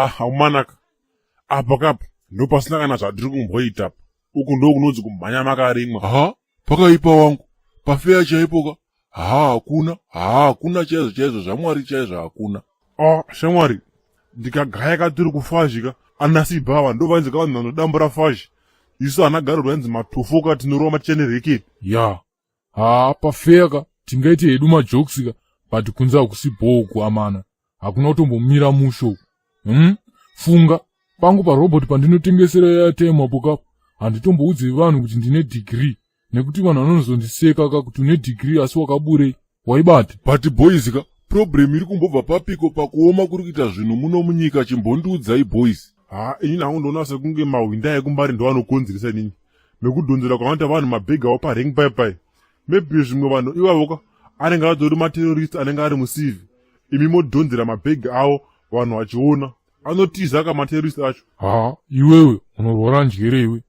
Ha, haumanaka apa kapa ndopasina kana zvatiri kumboita uku ndokunonzi kumhanya makarimwa. Ha, pakaipa wangu, pafeya chaipo ka. Ha, hakuna, ha, hakuna chaizvo chaizvo, zvaMwari chaizvo hakuna. Ah, shamwari, ndikagaya katiri kufazhi ka, anasibhava ndovanzi ka vanhu vanodambura fazhi, isu ana garo rwainzi matofoka tinorova maticha nereketi. Ya, haa, pafeya ka tingaite hedu majokes ka, but kunze hakusi bhoo uku amana, hakuna kutombomira musho uku. Funga pangu parobot pandinotengesera airtime apo kapo, handitomboudzi vanhu kuti ndine degree, nekuti vanhu vanozondiseka ka kuti une degree asi wakaburei waibata. But boys ka, problem iri kumbobva papiko pakuoma kuri kuita zvinhu muno munyika? Chimbondiudzai, boys. Ha, inini hangu ndoona sekunge mahwinda ekumbari ndo anokonzeresa inini, nekudhonzera kwanoita vanhu mabhegi avo parank pai. Maybe zvimwe vanhu ivavo ka anenge atori materrorist anenge ari musivi, imi modhonzera mabhegi avo vanhu vachiona, anotiza ka materrorist acho. Ha, iwewe unorwara njere iwe.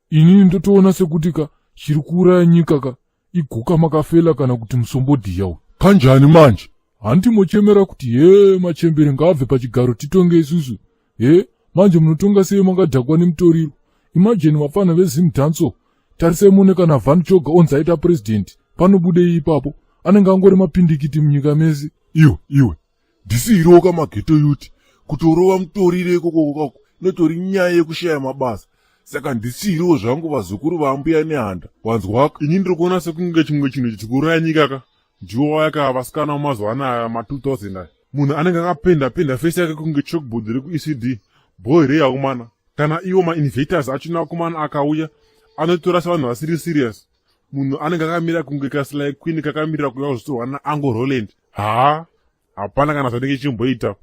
Inini ndotoona sekuti ka chiri kuuraya nyika ka iguka makafela kana kuti musombodhiya uyu. Kanjani manje? Handimochemera kuti he, machembere ngaabve pachigaro titonge isusu. He, manje munotonga sei makadhakwa nemutoriro? Imagine vafana veZimdancehall, tarisai muone kana Van Choga onzi aita president, panobudei ipapo? Anenge angori mapindikiti munyika mese. Iwe iwe, ndisiyirewo kamaghetto youth. Kutorova mutoriro ikoko kako inotori nyaya yekushaya mabasa, saka ndisiyirewo zvangu vazukuru vaambuya Nehanda, wanzwaka? Ini ndiri kuona sekunge chimwe chinhu chikuuraya nyika ka ndiwo wayaka vasikana mumazuva anaya ma2000 aya, munhu anenge akapenda penda face yake kunge chalkboard rekuECD boy rei akomana. Kana iwo mainvestors achona akomana akauya anotora sevanhu vasiri serious. Munhu anenge akamira kunge kaslay queen kakamirira kuuya kuzotorwa naango Roland. Haa, hapana kana zvanenge chimboita.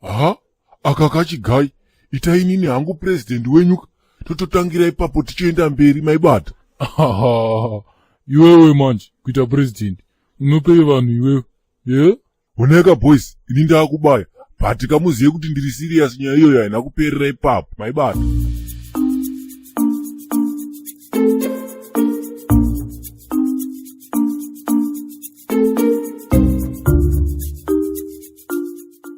Ha, aka kachigai, itai inini hangu purezidendi wenyu, tototangira ipapo tichienda mberi, maibata. Iwewe manje kuita president unopei vanhu iwewe ye? Oneka boys, ini ndaakubaya, but kamuzive kuti ndiri serious, nyaya iyoyo haina kuperera ipapo, maibata.